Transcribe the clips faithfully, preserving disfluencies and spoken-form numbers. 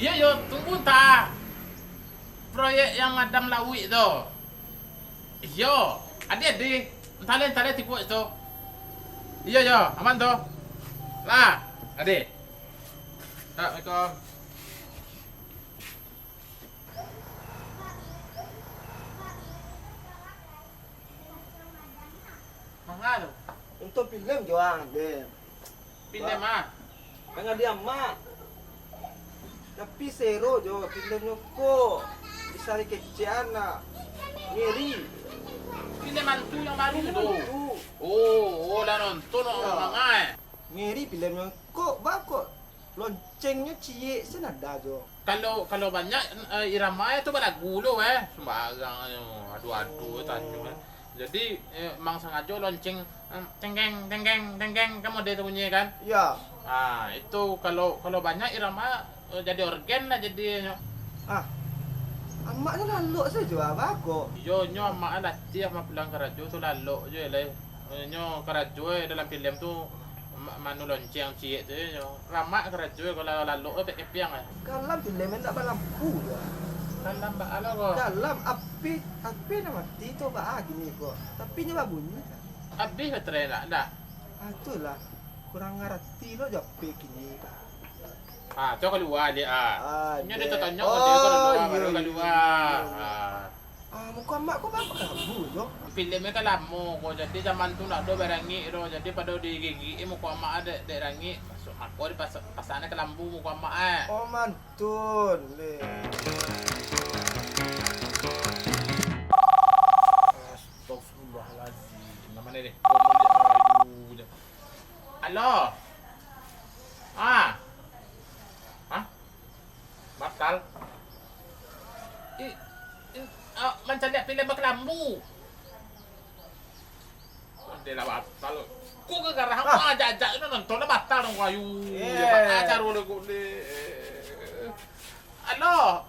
Iyo, yo, tunggu ntah. Proyek yang madam lauik tu. Iyo, ade, ade. Ntah lai, ntah lai tibo tu. Iyo, yo, aman tu. Lah, ade. Assalamualaikum. Manga tu? Untuak filem jo ang, Den. Filem ah. Manga di amak. Tapi sero jo filemnyo ko. Bisa dikecekan nak. Ngeri. Filem antu yang baru tu. Filem antu. Oh, oh, lah nonton, oh, manga, eh. Ngeri filemnyo. Kok, ba kok loncengnyo ciek senada jo. Kalau, kalau banyak, eh, irama tu balagu lo, eh. Sembarang ajo. Adu-adu tanyo, eh. Jadi, eh, mang sangajo lonceng, eh, tenggeng, tenggeng, tenggeng, kan model tu bunyi, kan? Iya. Ah, itu kalau, kalau banyak irama, eh, jadi orgen lah jadinyo. Ah, amaknyo lalok sajo, ah, ba kok. Iyo, nyo amak latiah mah pulang karajo tu lalok je lai. Eh, nyo karajo, eh, dalam filem tu, ma-, manu lonceng ciek tu, eh, nyo. Ramak karajo, eh, kalau lalok, eh, pek kepiang, eh. Dalam filem ndak balampu jo. Dalam baa lo ko? Dalam api, api nan mati tu baa kini ko. Tapi nyo babunyi. Abih baterai ndak, ndak? Ah, itulah. Kurang ngarati lo jo api kini. Ah, tu kalua, Dek, ah. Ah, nyo Dek. Ditatanyok, oh, Dek, kalua, iyo, baru iyo, kalua. Iyo. Ah. Ah, muko amak ko baa kalabu jo? Filem kan lamo ko, jadi zaman tu ndak ado barangik doh, jadi pado digigik muko amak dek, dek rangik. Masuak mako dipas-, pasang kalambu muko amak, eh. Oh, mantun, leh. Astagfirullahaladzim. Nan mano ni? Oh, ni, aduh, ni. Halo. Ah. Hah? Batal. I, i, ah, mancaliak filem bakalambu. Ondeh lah batal. Ko gara-gara ah, ajak-ajak tu nonton lah batal dong, ayu. Eh. Ya, ba-, ah, caro lah ko deh. Halo.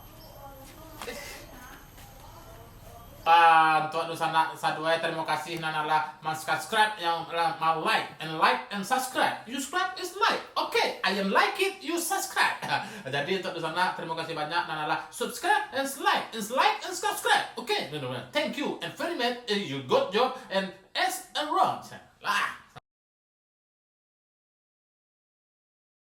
Ah, untuak dunsanak sadonyo, tarimo kasih nan alah man-subscribe, yang alah man-like, and like and subscribe. You subscribe is like. Okay, I am like it, you subscribe. Jadi, untuak dunsanak, tarimo kasih banyak nan alah subscribe and like, and like and subscribe. Okay, no, no, no. Thank you and very much. Eh, you good job and as a wrong.